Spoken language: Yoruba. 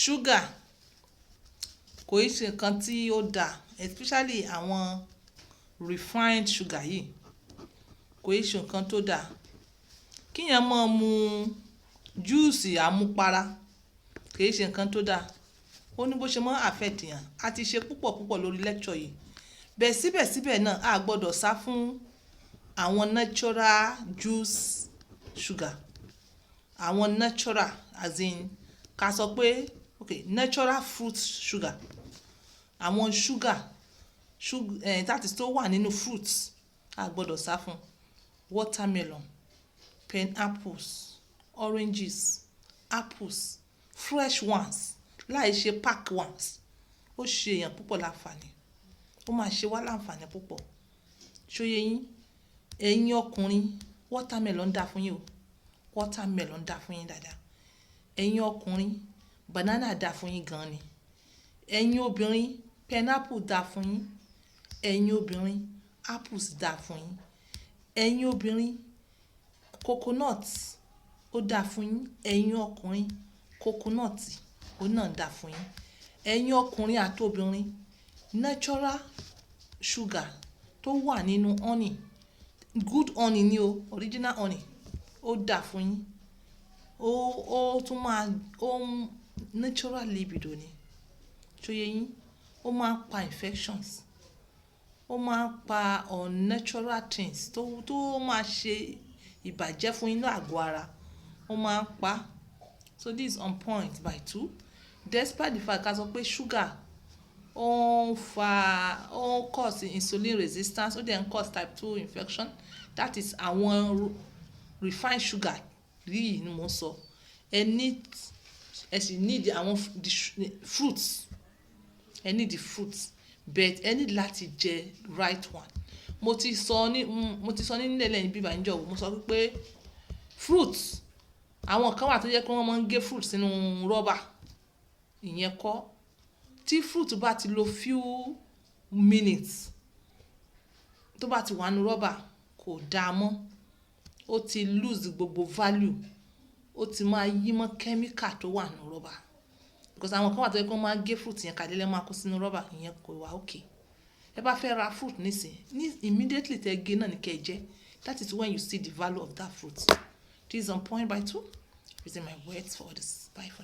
Sugar kò í ṣe nǹkan tí ó da, especially àwọn refined sugar yìí, kò í ṣe nǹkan tó da. Kí èèyàn máa mu juice àmupara kì í ṣe nǹkan tó da. Ó ní bó ṣe máa affect èèyàn. A ti ṣe púpọ̀ púpọ̀ lórí lecture yìí. Bẹ́ẹ̀ síbẹ̀síbẹ̀ náà, a gbọdọ̀ sá fún àwọn natural juice sugar. Àwọn natural, as in ká sọ pé okay, natural fruit sugar. Àwọn sugar, sugar, that is, tó wà nínú fruits, a gbọdọ̀ sá fún. Watermelon, pineapples, oranges, apples, fresh ones, láì ṣe pack ones. Ó ṣe èèyàn púpọ̀ láǹfààní. Ó máa ṣe wá láǹfààní púpọ̀. Ṣó yé yín? Ẹ̀yin ọkùnrin, watermelon dá fún yín o. Watermelon dá fún yín dáadáa. Ẹ̀yin ọkùnrin, banana dá fún yín gan ni. Ẹ̀yin obìnrin, pineapple dá fún yín. Ẹ̀yin obìnrin, apples dá fún yín. Ẹ̀yin obìnrin, coconut ó dá fún yín. Ẹ̀yin ọkùnrin, coconut ó náà dá fún yín. Ẹ̀yin ọkùnrin àti obìnrin, natural sugar tó wà nínú honey, good honey ni o, original honey, ó dá fún yín. Ó tún máa, ó ń natural libido ni. Ṣó yé yín? Ó máa ń pa infections. Ó máa ń pa unnatural things tó máa ṣe ìbàjẹ́ fún yín ní àgọ́ ara. Ó máa ń pa. So this is on point by two. Despite the fact ká sọ pé sugar ó ń fa, ó ń cause insulin resistance, ó dẹ̀ ń cause type 2 infection. That is, àwọn refined sugar yìí ni mò ń sọ. Ẹ need, ẹ sì need àwọn the fruits. Ẹ need the fruits, but ẹ need láti jẹ right one. Mo ti sọ ní nílẹ̀ lẹ́yìn bíbá níjọ́, mo sọ wípé fruits, àwọn kan wà tó jẹ́ pé wọ́n máa ń gé fruit sínú rọ́bà. Ìyẹn kọ́. Tí fruit bá ti lo few minutes tó bá ti wà nínú rọ́bà, kò dáa mọ́. Ó ti lose gbogbo value. Ó ti máa yí mọ́ chemical tó wà nínú rọ́bà. Because àwọn kan wà tó jẹ́ pé wọ́n máa ń gé fruit yẹn kalẹ̀ lẹ́ máa kó sínú rọ́bà, ìyẹn kò wà okay. Ẹ bá fẹ́ ra fruit nísìnyí, ní immediately tẹ gé náà ní kí ẹ jẹ. That is when you see the value of that fruit. This is on point by two. Using my words for this. Bye for now.